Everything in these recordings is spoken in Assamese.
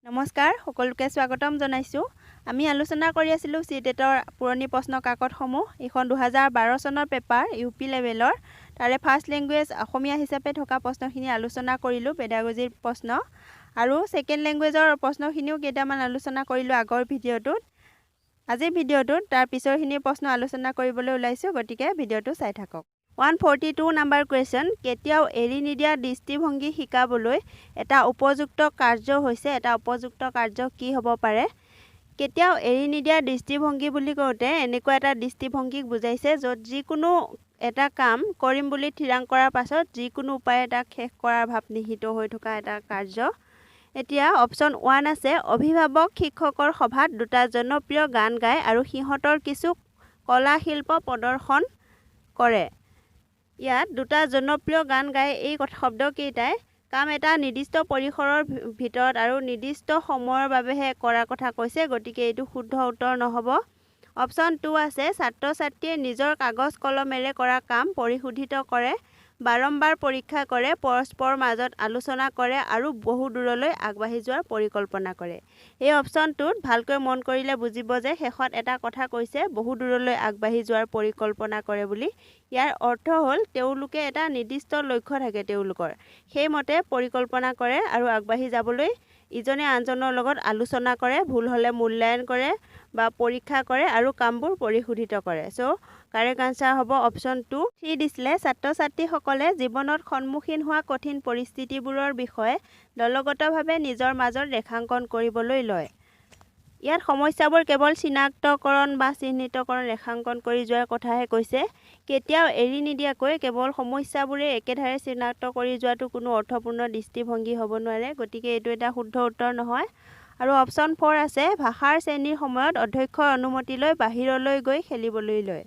নমস্কাৰ, সকলোকে স্বাগতম জনাইছোঁ। আমি আলোচনা কৰি আছিলোঁ চি টেটৰ পুৰণি প্ৰশ্ন কাকতসমূহ। এইখন 2012 চনৰ পেপাৰ, ইউ পি লেভেলৰ। তাৰে ফাৰ্ষ্ট লেংগুৱেজ অসমীয়া হিচাপে থকা প্ৰশ্নখিনি আলোচনা কৰিলোঁ, পেডাগজিৰ প্ৰশ্ন আৰু ছেকেণ্ড লেংগুৱেজৰ প্ৰশ্নখিনিও কেইটামান আলোচনা কৰিলোঁ আগৰ ভিডিঅ'টোত। আজিৰ ভিডিঅ'টোত তাৰ পিছৰখিনি প্ৰশ্ন আলোচনা কৰিবলৈ ওলাইছোঁ, গতিকে ভিডিঅ'টো চাই থাকক। 142 নাম্বাৰ কুৱেশ্যন, কেতিয়াও এৰি নিদিয়া দৃষ্টিভংগী শিকাবলৈ এটা উপযুক্ত কাৰ্য হৈছে, এটা উপযুক্ত কাৰ্য কি হ'ব পাৰে? কেতিয়াও এৰি নিদিয়া দৃষ্টিভংগী বুলি কওঁতে এনেকুৱা এটা দৃষ্টিভংগীক বুজাইছে য'ত যিকোনো এটা কাম কৰিম বুলি থিৰাং কৰাৰ পাছত যিকোনো উপায়ে তাক শেষ কৰাৰ ভাৱ নিহিত হৈ থকা এটা কাৰ্য। এতিয়া অপশ্যন 1 আছে, অভিভাৱক শিক্ষকৰ সভাত দুটা জনপ্ৰিয় গান গায় আৰু সিহঁতৰ কিছু কলা শিল্প প্ৰদৰ্শন কৰে। ইয়াত দুটা জনপ্ৰিয় গান গাই এই শব্দকেইটাই কাম এটা নিৰ্দিষ্ট পৰিসৰৰ ভিতৰত আৰু নিৰ্দিষ্ট সময়ৰ বাবেহে কৰাৰ কথা কৈছে, গতিকে এইটো শুদ্ধ উত্তৰ নহ'ব। অপশ্যন 2 আছে, ছাত্ৰ ছাত্ৰীয়ে নিজৰ কাগজ কলমেৰে কৰা কাম পৰিশোধিত কৰে, বাৰম্বাৰ পৰীক্ষা কৰে, পৰস্পৰৰ মাজত আলোচনা কৰে আৰু বহু দূৰলৈ আগবাঢ়ি যোৱাৰ পৰিকল্পনা কৰে। এই অপশ্যনটোত ভালকৈ মন কৰিলে বুজিব যে শেষত এটা কথা কৈছে, বহু দূৰলৈ আগবাঢ়ি যোৱাৰ পৰিকল্পনা কৰে বুলি। ইয়াৰ অৰ্থ হ'ল তেওঁলোকে এটা নিৰ্দিষ্ট লক্ষ্য থাকে তেওঁলোকৰ, সেইমতে পৰিকল্পনা কৰে আৰু আগবাঢ়ি যাবলৈ ইজনে আনজনৰ লগত আলোচনা কৰে, ভুল হ'লে মূল্যায়ন কৰে বা পৰীক্ষা কৰে আৰু কামবোৰ পৰিশোধিত কৰে। চ' কাৰেক্ট আনচাৰ হ'ব অপশ্যন 2। 3 দিছিলে, ছাত্ৰ ছাত্ৰীসকলে জীৱনত সন্মুখীন হোৱা কঠিন পৰিস্থিতিবোৰৰ বিষয়ে দলগতভাৱে নিজৰ মাজত ৰেখাংকন কৰিবলৈ লয়। ইয়াত সমস্যাবোৰ কেৱল চিনাক্তকৰণ বা চিহ্নিতকৰণ, ৰেখাংকন কৰি যোৱাৰ কথাহে কৈছে। কেতিয়াও এৰি নিদিয়াকৈ কেৱল সমস্যাবোৰে একেধাৰে চিনাক্ত কৰি যোৱাটো কোনো অৰ্থপূৰ্ণ দৃষ্টিভংগী হ'ব নোৱাৰে, গতিকে এইটো এটা শুদ্ধ উত্তৰ নহয়। আৰু অপশ্যন 4 আছে, ভাষাৰ শ্ৰেণীৰ সময়ত অধ্যক্ষৰ অনুমতি লৈ বাহিৰলৈ গৈ খেলিবলৈ লয়।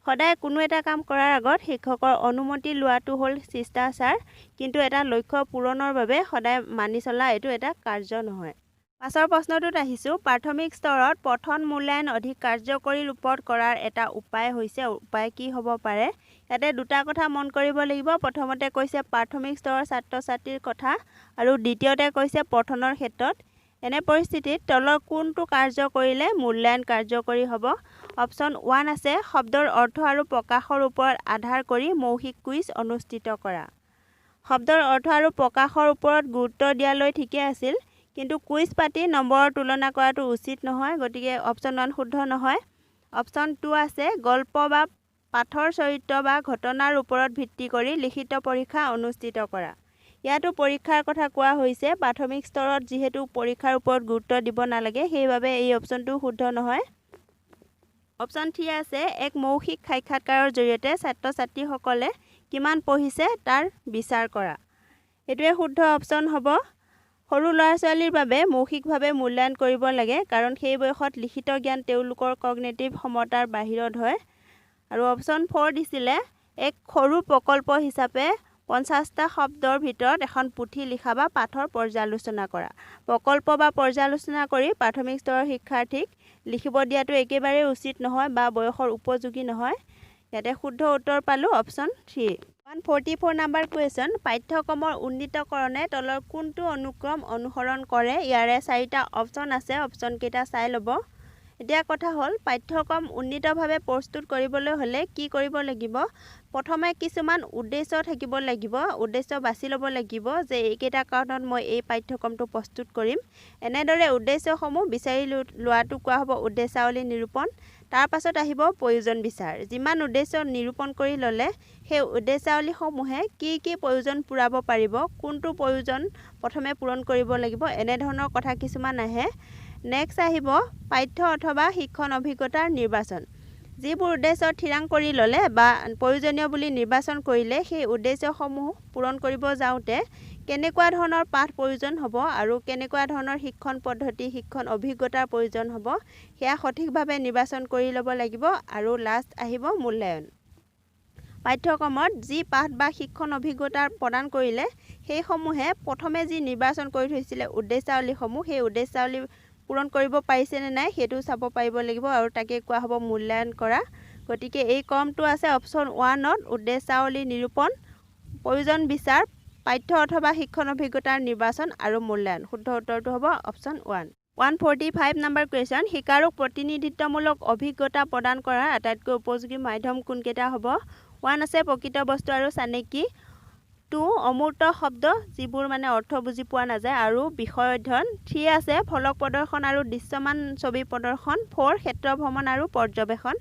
সদায় কোনো এটা কাম কৰাৰ আগত শিক্ষকৰ অনুমতি লোৱাটো হ'ল শিষ্টাচাৰ, কিন্তু এটা লক্ষ্য পূৰণৰ বাবে সদায় মানি চলা এইটো এটা কাৰ্য নহয়। পাছৰ প্ৰশ্নটোত আহিছোঁ, প্ৰাথমিক স্তৰত পঠন মূল্যায়ন অধিক কাৰ্যকৰী ৰূপত কৰাৰ এটা উপায় হৈছে, উপায় কি হ'ব পাৰে? ইয়াতে দুটা কথা মন কৰিব লাগিব। প্ৰথমতে কৈছে প্ৰাথমিক স্তৰৰ ছাত্ৰ ছাত্ৰীৰ কথা আৰু দ্বিতীয়তে কৈছে পঠনৰ ক্ষেত্ৰত। এনে পৰিস্থিতিত তলৰ কোনটো কাৰ্য কৰিলে মূল্যায়ন কাৰ্যকৰী হ'ব? অপশ্যন 1 আছে, শব্দৰ অৰ্থ আৰু প্ৰকাশৰ ওপৰত আধাৰ কৰি মৌখিক কুইজ অনুষ্ঠিত কৰা। শব্দৰ অৰ্থ আৰু প্ৰকাশৰ ওপৰত গুৰুত্ব দিয়ালৈ ঠিকে আছিল, কিন্তু কুইজ পাতি নম্বৰৰ তুলনা কৰাটো উচিত নহয়, গতিকে অপশ্যন 1 শুদ্ধ নহয়। অপশ্যন 2 আছে, গল্প বা পাঠৰ চৰিত্ৰ বা ঘটনাৰ ওপৰত ভিত্তি কৰি লিখিত পৰীক্ষা অনুষ্ঠিত কৰা। ইয়াতো পৰীক্ষাৰ কথা কোৱা হৈছে। প্ৰাথমিক স্তৰত যিহেতু পৰীক্ষাৰ ওপৰত গুৰুত্ব দিব নালাগে, সেইবাবে এই অপশ্যনটো শুদ্ধ নহয়। অপশ্যন 3 আছে, এক মৌখিক সাক্ষাৎকাৰৰ জৰিয়তে ছাত্ৰ ছাত্ৰীসকলে কিমান পঢ়িছে তাৰ বিচাৰ কৰা। এইটোৱে শুদ্ধ অপশ্যন হ'ব। সৰু ল'ৰা ছোৱালীৰ বাবে মৌখিকভাৱে মূল্যায়ন কৰিব লাগে, কাৰণ সেই বয়সত লিখিত জ্ঞান তেওঁলোকৰ কগনেটিভ ক্ষমতাৰ বাহিৰত হয়। আৰু অপশ্যন 4 দিছিলে, এক সৰু প্ৰকল্প হিচাপে 50টা শব্দৰ ভিতৰত এখন পুথি লিখা বা পাঠৰ পৰ্যালোচনা কৰা। প্ৰকল্প বা পৰ্যালোচনা কৰি প্ৰাথমিক স্তৰৰ শিক্ষাৰ্থীক লিখিব দিয়াটো একেবাৰেই উচিত নহয় বা বয়সৰ উপযোগী নহয়। ইয়াতে শুদ্ধ উত্তৰ পালোঁ অপশ্যন 3। 144 নাম্বাৰ কুৱেশ্যন, পাঠ্যক্ৰমৰ উন্নীতকৰণে তলৰ কোনটো অনুক্ৰম অনুসৰণ কৰে? ইয়াৰে চাৰিটা অপশ্যন আছে, অপশ্যনকেইটা চাই ল'ব। এতিয়া কথা হ'ল, পাঠ্যক্ৰম উন্নীতভাৱে প্ৰস্তুত কৰিবলৈ হ'লে কি কৰিব লাগিব? প্ৰথমে কিছুমান উদ্দেশ্য থাকিব লাগিব, উদ্দেশ্য বাছি ল'ব লাগিব যে এইকেইটা কাৰণত মই এই পাঠ্যক্ৰমটো প্ৰস্তুত কৰিম। এনেদৰে উদ্দেশ্যসমূহ বিচাৰি লোৱাটো কোৱা হ'ব উদ্দেশ্যাৱলী নিৰূপণ। তাৰ পাছত আহিব প্ৰয়োজন বিচাৰ। যিমান উদ্দেশ্য নিৰূপণ কৰি ল'লে সেই উদ্দেশ্যাৱলীসমূহে কি কি প্ৰয়োজন পূৰাব পাৰিব, কোনটো প্ৰয়োজন প্ৰথমে পূৰণ কৰিব লাগিব, এনেধৰণৰ কথা কিছুমান আহে। নেক্সট আহিব পাঠ্য অথবা শিক্ষণ অভিজ্ঞতাৰ নিৰ্বাচন। যিবোৰ উদ্দেশ্য থিৰাং কৰি ল'লে বা প্ৰয়োজনীয় বুলি নিৰ্বাচন কৰিলে সেই উদ্দেশ্যসমূহ পূৰণ কৰিব যাওঁতে কেনেকুৱা ধৰণৰ পাঠ প্ৰয়োজন হ'ব আৰু কেনেকুৱা ধৰণৰ শিক্ষণ পদ্ধতি, শিক্ষণ অভিজ্ঞতাৰ প্ৰয়োজন হ'ব, সেয়া সঠিকভাৱে নিৰ্বাচন কৰি ল'ব লাগিব। আৰু লাষ্ট আহিব মূল্যায়ন। পাঠ্যক্ৰমত যি পাঠ বা শিক্ষণ অভিজ্ঞতা প্ৰদান কৰিলে সেইসমূহে প্ৰথমে যি নিৰ্বাচন কৰি থৈছিলে উদ্দেশ্যাৱলীসমূহ, সেই উদ্দেশ্যাৱলী পূৰণ কৰিব পাৰিছেনে নাই সেইটো চাব পাৰিব লাগিব আৰু তাকে কোৱা হ'ব মূল্যায়ন কৰা। গতিকে এই ক্ৰমটো আছে অপশ্যন 1ত উদ্দেশ্যাৱলী নিৰূপণ, প্ৰয়োজন বিচাৰ, পাঠ্য অথবা শিক্ষণ অভিজ্ঞতাৰ নিৰ্বাচন আৰু মূল্যায়ন। শুদ্ধ উত্তৰটো হ'ব option 1। 145 number question, শিকাৰুক প্ৰতিনিধিত্বমূলক অভিজ্ঞতা প্ৰদান কৰাৰ আটাইতকৈ উপযোগী মাধ্যম কোনকেইটা হ'ব? 1 আছে প্ৰকৃত বস্তু আৰু চানেকি, 2 অমূৰ্ত শব্দ যিবোৰ মানে অৰ্থ বুজি পোৱা নাযায় আৰু বিষয় অধ্যয়ন, 3 আছে ফলক প্ৰদৰ্শন আৰু দৃশ্যমান ছবি প্ৰদৰ্শন, 4 ক্ষেত্ৰ ভ্ৰমণ আৰু পৰ্যবেক্ষণ।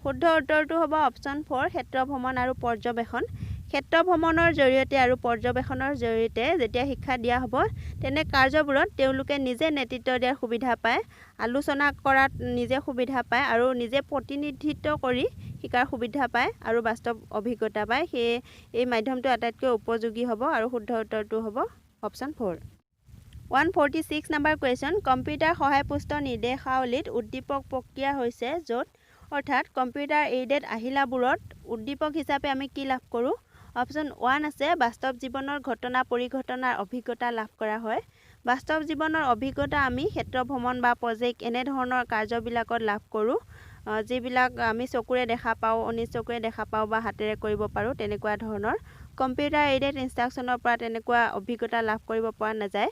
শুদ্ধ উত্তৰটো হ'ব অপশ্যন 4, ক্ষেত্ৰ ভ্ৰমণ আৰু পৰ্যবেক্ষণ। ক্ষেত্ৰ ভ্ৰমণৰ জৰিয়তে আৰু পৰ্যবেক্ষণৰ জৰিয়তে যেতিয়া শিক্ষা দিয়া হ'ব, তেনে কাৰ্যবোৰত তেওঁলোকে নিজে নেতৃত্ব দিয়াৰ সুবিধা পায়, আলোচনা কৰাত নিজে সুবিধা পায় আৰু নিজে প্ৰতিনিধিত্ব কৰি শিকাৰ সুবিধা পায় আৰু বাস্তৱ অভিজ্ঞতা পায়। সেয়ে এই মাধ্যমটো আটাইতকৈ উপযোগী হ'ব আৰু শুদ্ধ উত্তৰটো হ'ব option 4। 146 number question, computer সহায়পুষ্ট নিৰ্দেশাৱলীত উদ্দীপক প্ৰক্ৰিয়া হৈছে য'ত, অৰ্থাৎ কম্পিউটাৰ এইডেড আহিলাবোৰত উদ্দীপক হিচাপে আমি কি লাভ কৰোঁ? অপশ্যন 1 আছে বাস্তৱ জীৱনৰ ঘটনা পৰিঘটনাৰ অভিজ্ঞতা লাভ কৰা হয়। বাস্তৱ জীৱনৰ অভিজ্ঞতা আমি ক্ষেত্ৰ ভ্ৰমণ বা প্ৰজেক্ট এনেধৰণৰ কাৰ্যবিলাকত লাভ কৰোঁ, যিবিলাক আমি চকুৰে দেখা পাওঁ, অনিজ চকুৰে দেখা পাওঁ বা হাতেৰে কৰিব পাৰোঁ তেনেকুৱা ধৰণৰ। কম্পিউটাৰ এইডেড ইনষ্ট্ৰাকশ্যনৰ পৰা তেনেকুৱা অভিজ্ঞতা লাভ কৰিব পৰা নাযায়।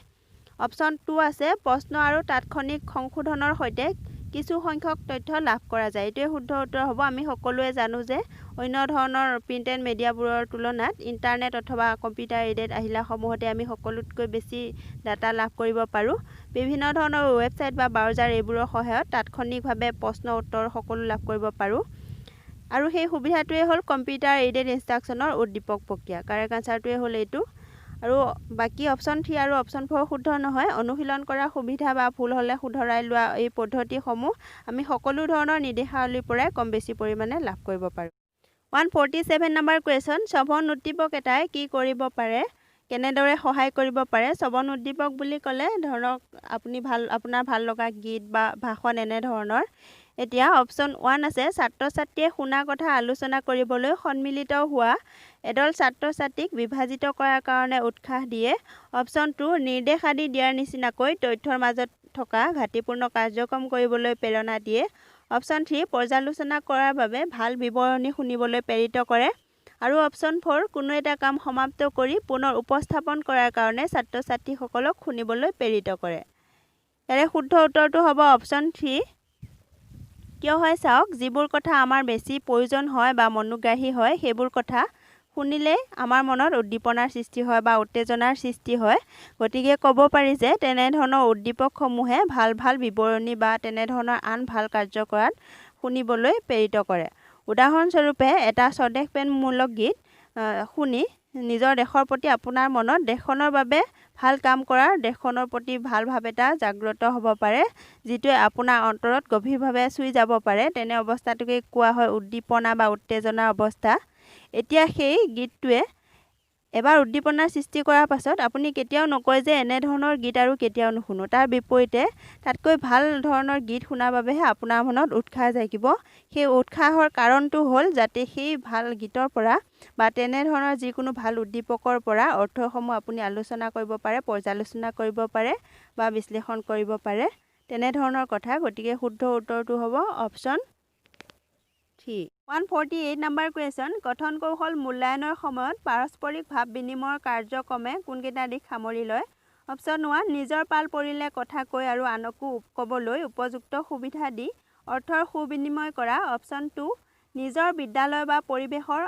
অপশ্যন 2 আছে প্ৰশ্ন আৰু তাৎক্ষণিক সংশোধনৰ সৈতে কিছু সংখ্যক তথ্য লাভ কৰা যায়। এইটোৱে শুদ্ধ উত্তৰ হ'ব। আমি সকলোৱে জানো যে অন্য ধৰণৰ প্ৰিণ্ট এণ্ড মিডিয়াবোৰৰ তুলনাত ইণ্টাৰনেট অথবা কম্পিউটাৰ এইডেড আহিলাসমূহতে আমি সকলোতকৈ বেছি ডাটা লাভ কৰিব পাৰোঁ। বিভিন্ন ধৰণৰ ৱেবছাইট বা ব্ৰাউজাৰ এইবোৰৰ সহায়ত তাৎক্ষণিকভাৱে প্ৰশ্ন উত্তৰ সকলো লাভ কৰিব পাৰোঁ আৰু সেই সুবিধাটোৱে হ'ল কম্পিউটাৰ এইডেড ইনষ্ট্ৰাকশ্যনৰ উদ্দীপক প্ৰক্ৰিয়া। কাৰেক্ট আনচাৰটোৱে হ'ল এইটো। আৰু বাকী অপশ্যন 3 আৰু অপশ্যন 4 শুদ্ধ নহয়। অনুশীলন কৰাৰ সুবিধা বা ভুল হ'লে শুধৰাই লোৱা এই পদ্ধতিসমূহ আমি সকলো ধৰণৰ নিৰ্দেশাৱলীৰ পৰাই কম বেছি পৰিমাণে লাভ কৰিব পাৰোঁ। 147 নম্বৰ কুৱেশ্যন, শ্ৰৱণ উদ্দীপক এটাই কি কৰিব পাৰে, কেনেদৰে সহায় কৰিব পাৰে? শ্ৰৱণ উদ্দীপক বুলি ক'লে ধৰক আপুনি ভাল, আপোনাৰ ভাল লগা গীত বা ভাষণ এনেধৰণৰ। এতিয়া অপশ্যন 1 আছে ছাত্ৰ ছাত্ৰীয়ে শুনা কথা আলোচনা কৰিবলৈ সন্মিলিত হোৱা এদল ছাত্ৰ ছাত্ৰীক বিভাজিত কৰাৰ কাৰণে উৎসাহ দিয়ে। অপশ্যন 2 নিৰ্দেশ আদি দিয়াৰ নিচিনাকৈ তথ্যৰ মাজত থকা ঘাটিপূৰ্ণ কাৰ্যক্ৰম কৰিবলৈ প্ৰেৰণা দিয়ে। অপশ্যন 3 পৰ্যালোচনা কৰাৰ বাবে ভাল বিৱৰণী শুনিবলৈ প্ৰেৰিত কৰে। আৰু অপশ্যন 4 কোনো এটা কাম সমাপ্ত কৰি পুনৰ উপস্থাপন কৰাৰ কাৰণে ছাত্ৰ ছাত্ৰীসকলক শুনিবলৈ প্ৰেৰিত কৰে। ইয়াৰে শুদ্ধ উত্তৰটো হ'ব অপশ্যন 3। কিয় হয় চাওক, যিবোৰ কথা আমাৰ বেছি প্ৰয়োজন হয় বা মনোগ্ৰাহী হয় সেইবোৰ কথা শুনিলে আমাৰ মনত উদ্দীপনাৰ সৃষ্টি হয় বা উত্তেজনাৰ সৃষ্টি হয়। গতিকে ক'ব পাৰি যে তেনেধৰণৰ উদ্দীপকসমূহে ভাল ভাল বিৱৰণী বা তেনেধৰণৰ আন ভাল কাৰ্য কৰাত শুনিবলৈ প্ৰেৰিত কৰে। উদাহৰণস্বৰূপে এটা স্বদেশ প্ৰেমমূলক গীত শুনি নিজৰ দেশৰ প্ৰতি আপোনাৰ মনত দেশখনৰ বাবে ভাল কাম কৰাৰ, দেশখনৰ প্ৰতি ভাল ভাৱ এটা জাগ্ৰত হ'ব পাৰে, যিটোৱে আপোনাৰ অন্তৰত গভীৰভাৱে চুই যাব পাৰে। তেনে অৱস্থাটোকে কোৱা হয় উদ্দীপনা বা উত্তেজনাৰ অৱস্থা। এতিয়া সেই গীতটোৱে এবাৰ উদ্দীপনাৰ সৃষ্টি কৰাৰ পাছত আপুনি কেতিয়াও নকয় যে এনেধৰণৰ গীত আৰু কেতিয়াও নুশুনো। তাৰ বিপৰীতে তাতকৈ ভাল ধৰণৰ গীত শুনাৰ বাবেহে আপোনাৰ মনত উৎসাহ জাগিব। সেই উৎসাহৰ কাৰণটো হ'ল যাতে সেই ভাল গীতৰ পৰা বা তেনেধৰণৰ যিকোনো ভাল উদ্দীপকৰ পৰা অৰ্থসমূহ আপুনি আলোচনা কৰিব পাৰে, পৰ্যালোচনা কৰিব পাৰে বা বিশ্লেষণ কৰিব পাৰে, তেনেধৰণৰ কথা। গতিকে শুদ্ধ উত্তৰটো হ'ব option 3। 148 number question, কথন কৌশল মূল্যায়নৰ সময়ত পাৰস্পৰিক ভাৱ বিনিময়ৰ কাৰ্যক্ৰমে কোনকেইটা দিশ সামৰি লয়? অপশ্যন 1 নিজৰ পাল পৰিলে কথা কৈ আৰু আনকো ক'বলৈ উপযুক্ত সুবিধা দি অৰ্থৰ সুবিনিময় কৰা। অপশ্যন 2 নিজৰ বিদ্যালয় বা পৰিৱেশৰ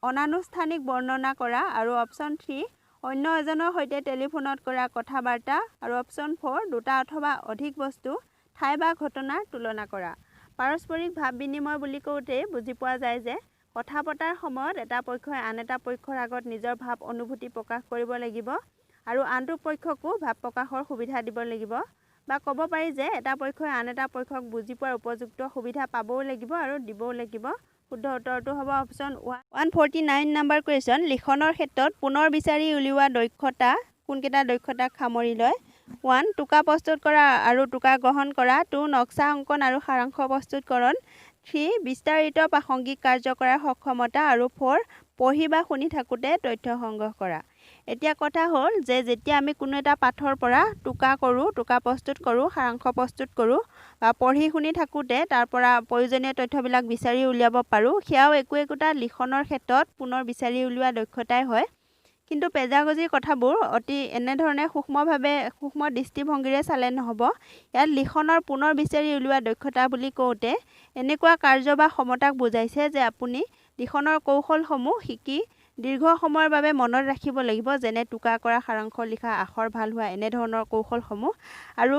অনানুষ্ঠানিক বৰ্ণনা কৰা। আৰু অপশ্যন 3 অন্য এজনৰ সৈতে টেলিফোনত কৰা কথা বাৰ্তা। আৰু অপশ্যন 4 দুটা অথবা অধিক বস্তু, ঠাই বা ঘটনাৰ তুলনা কৰা। পাৰস্পৰিক ভাৱ বিনিময় বুলি কওঁতেই বুজি পোৱা যায় যে কথা পতাৰ সময়ত এটা পক্ষই আন এটা পক্ষৰ আগত নিজৰ ভাৱ অনুভূতি প্ৰকাশ কৰিব লাগিব আৰু আনটো পক্ষকো ভাৱ প্ৰকাশৰ সুবিধা দিব লাগিব, বা ক'ব পাৰি যে এটা পক্ষই আন এটা পক্ষক বুজি পোৱাৰ উপযুক্ত সুবিধা পাবও লাগিব আৰু দিবও লাগিব। শুদ্ধ উত্তৰটো হ'ব option 1। 149 number question, লিখনৰ ক্ষেত্ৰত পুনৰ বিচাৰি উলিওৱা দক্ষতা কোনকেইটা দক্ষতাক সামৰি লয়? 1 টোকা প্ৰস্তুত কৰা আৰু টোকা গ্ৰহণ কৰা। 2 নক্সা অংকন আৰু সাৰাংশ প্ৰস্তুতকৰণ। 3 বিস্তাৰিত প্ৰাসংগিক কাৰ্য কৰাৰ সক্ষমতা। আৰু 4 পঢ়ি বা শুনি থাকোঁতে তথ্য সংগ্ৰহ কৰা। এতিয়া কথা হ'ল যে যেতিয়া আমি কোনো এটা পাঠৰ পৰা টোকা কৰোঁ, টোকা প্ৰস্তুত কৰোঁ, সাৰাংশ প্ৰস্তুত কৰোঁ বা পঢ়ি শুনি থাকোঁতে তাৰ পৰা প্ৰয়োজনীয় তথ্যবিলাক বিচাৰি উলিয়াব পাৰোঁ, সেয়াও একো একোটা লিখনৰ ক্ষেত্ৰত পুনৰ বিচাৰি উলিওৱা দক্ষতাই হয়। কিন্তু পেডাগজিৰ কথাবোৰ অতি এনেধৰণে সূক্ষ্মভাৱে, সূক্ষ্ম দৃষ্টিভংগীৰে চালে নহ'ব। ইয়াত লিখনৰ পুনৰ বিচাৰি উলিওৱা দক্ষতা বুলি কওঁতে এনেকুৱা কাৰ্য বা ক্ষমতাক বুজাইছে যে আপুনি লিখনৰ কৌশলসমূহ শিকি দীৰ্ঘ সময়ৰ বাবে মনত ৰাখিব লাগিব, যেনে টোকা কৰা, সাৰাংশ লিখা, আখৰ ভাল হোৱা, এনেধৰণৰ কৌশলসমূহ। আৰু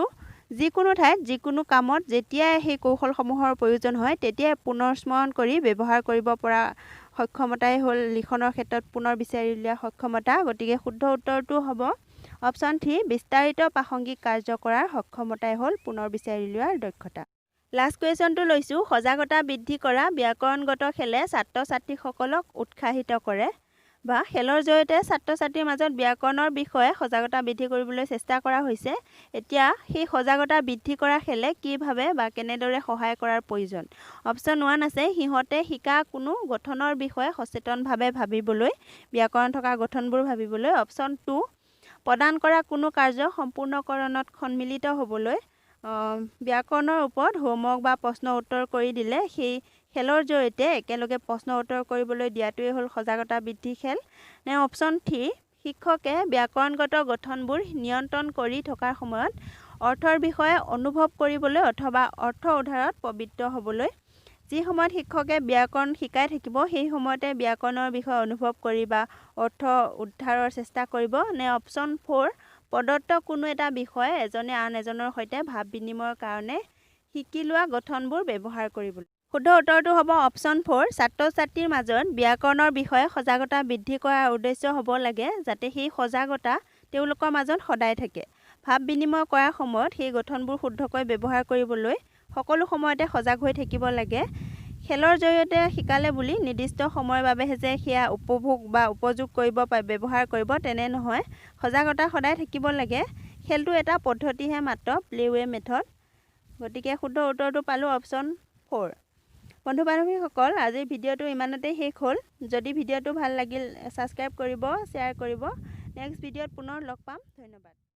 যিকোনো ঠাইত, যিকোনো কামত যেতিয়াই সেই কৌশলসমূহৰ প্ৰয়োজন হয়, তেতিয়াই পুনৰ স্মৰণ কৰি ব্যৱহাৰ কৰিব পৰা সক্ষমতাই হ'ল লিখনৰ ক্ষেত্ৰত পুনৰ বিচাৰি উলিওৱা সক্ষমতা। গতিকে শুদ্ধ উত্তৰটো হ'ব অপশ্যন 3, বিস্তাৰিত প্ৰাসংগিক কাৰ্য কৰাৰ সক্ষমতাই হ'ল পুনৰ বিচাৰি উলিওৱাৰ দক্ষতা। লাষ্ট কুৱেশ্যনটো লৈছোঁ। সজাগতা বৃদ্ধি কৰা ব্যাকৰণগত খেলে ছাত্ৰ ছাত্ৰীসকলক উৎসাহিত কৰে, বা খেলৰ জৰিয়তে ছাত্ৰ ছাত্ৰীৰ মাজত ব্যাকৰণৰ বিষয়ে সজাগতা বৃদ্ধি কৰিবলৈ চেষ্টা কৰা হৈছে। এতিয়া সেই সজাগতা বৃদ্ধি কৰা খেলে কিভাৱে বা কেনেদৰে সহায় কৰাৰ প্ৰয়োজন? অপশ্যন 1 আছে, সিহঁতে শিকা কোনো গঠনৰ বিষয়ে সচেতনভাৱে ভাবিবলৈ, ব্যাকৰণ থকা গঠনবোৰ ভাবিবলৈ। অপশ্যন 2, প্ৰদান কৰা কোনো কাৰ্য সম্পূৰ্ণকৰণত সন্মিলিত হ'বলৈ। ব্যাকৰণৰ ওপৰত হোমৱৰ্ক বা প্ৰশ্ন উত্তৰ কৰি দিলে সেই খেলৰ জৰিয়তে একেলগে প্ৰশ্ন উত্তৰ কৰিবলৈ দিয়াটোৱেই হ'ল সজাগতা বৃদ্ধি খেল। নে অপশ্যন 3, শিক্ষকে ব্যাকৰণগত গঠনবোৰ নিয়ন্ত্ৰণ কৰি থকাৰ সময়ত অৰ্থৰ বিষয়ে অনুভৱ কৰিবলৈ অথবা অৰ্থ উদ্ধাৰত প্ৰবৃত্ত হ'বলৈ। যি সময়ত শিক্ষকে ব্যাকৰণ শিকাই থাকিব, সেই সময়তে ব্যাকৰণৰ বিষয়ে অনুভৱ কৰি বা অৰ্থ উদ্ধাৰৰ চেষ্টা কৰিব। নে অপশ্যন 4, প্ৰদত্ত কোনো এটা বিষয়ে এজনে আন এজনৰ সৈতে ভাৱ বিনিময়ৰ কাৰণে শিকি লোৱা গঠনবোৰ ব্যৱহাৰ কৰিবলৈ। শুদ্ধ উত্তৰটো হ'ব অপশ্যন 4, ছাত্ৰ ছাত্ৰীৰ মাজত ব্যাকৰণৰ বিষয়ে সজাগতা বৃদ্ধি কৰাৰ উদ্দেশ্য হ'ব লাগে যাতে সেই সজাগতা তেওঁলোকৰ মাজত সদায় থাকে। ভাৱ বিনিময় কৰাৰ সময়ত সেই গঠনবোৰ শুদ্ধকৈ ব্যৱহাৰ কৰিবলৈ সকলো সময়তে সজাগ হৈ থাকিব লাগে। খেলৰ জৰিয়তে শিকালে বুলি নিৰ্দিষ্ট সময়ৰ বাবেহে যে সেয়া উপভোগ বা উপযোগ কৰিব, ব্যৱহাৰ কৰিব, তেনে নহয়। সজাগতা সদায় থাকিব লাগে। খেলটো এটা পদ্ধতিহে মাত্ৰ, প্লে ৱে মেথড। গতিকে শুদ্ধ উত্তৰটো পালোঁ অপশ্যন 4। বন্ধু বান্ধৱীসকল, আজিৰ ভিডিঅ'টো ইমানতে শেষ হ'ল। যদি ভিডিঅ'টো ভাল লাগিল, ছাবস্ক্ৰাইব কৰিব, শ্বেয়াৰ কৰিব। নেক্সট ভিডিঅ'ত পুনৰ লগ পাম। ধন্যবাদ।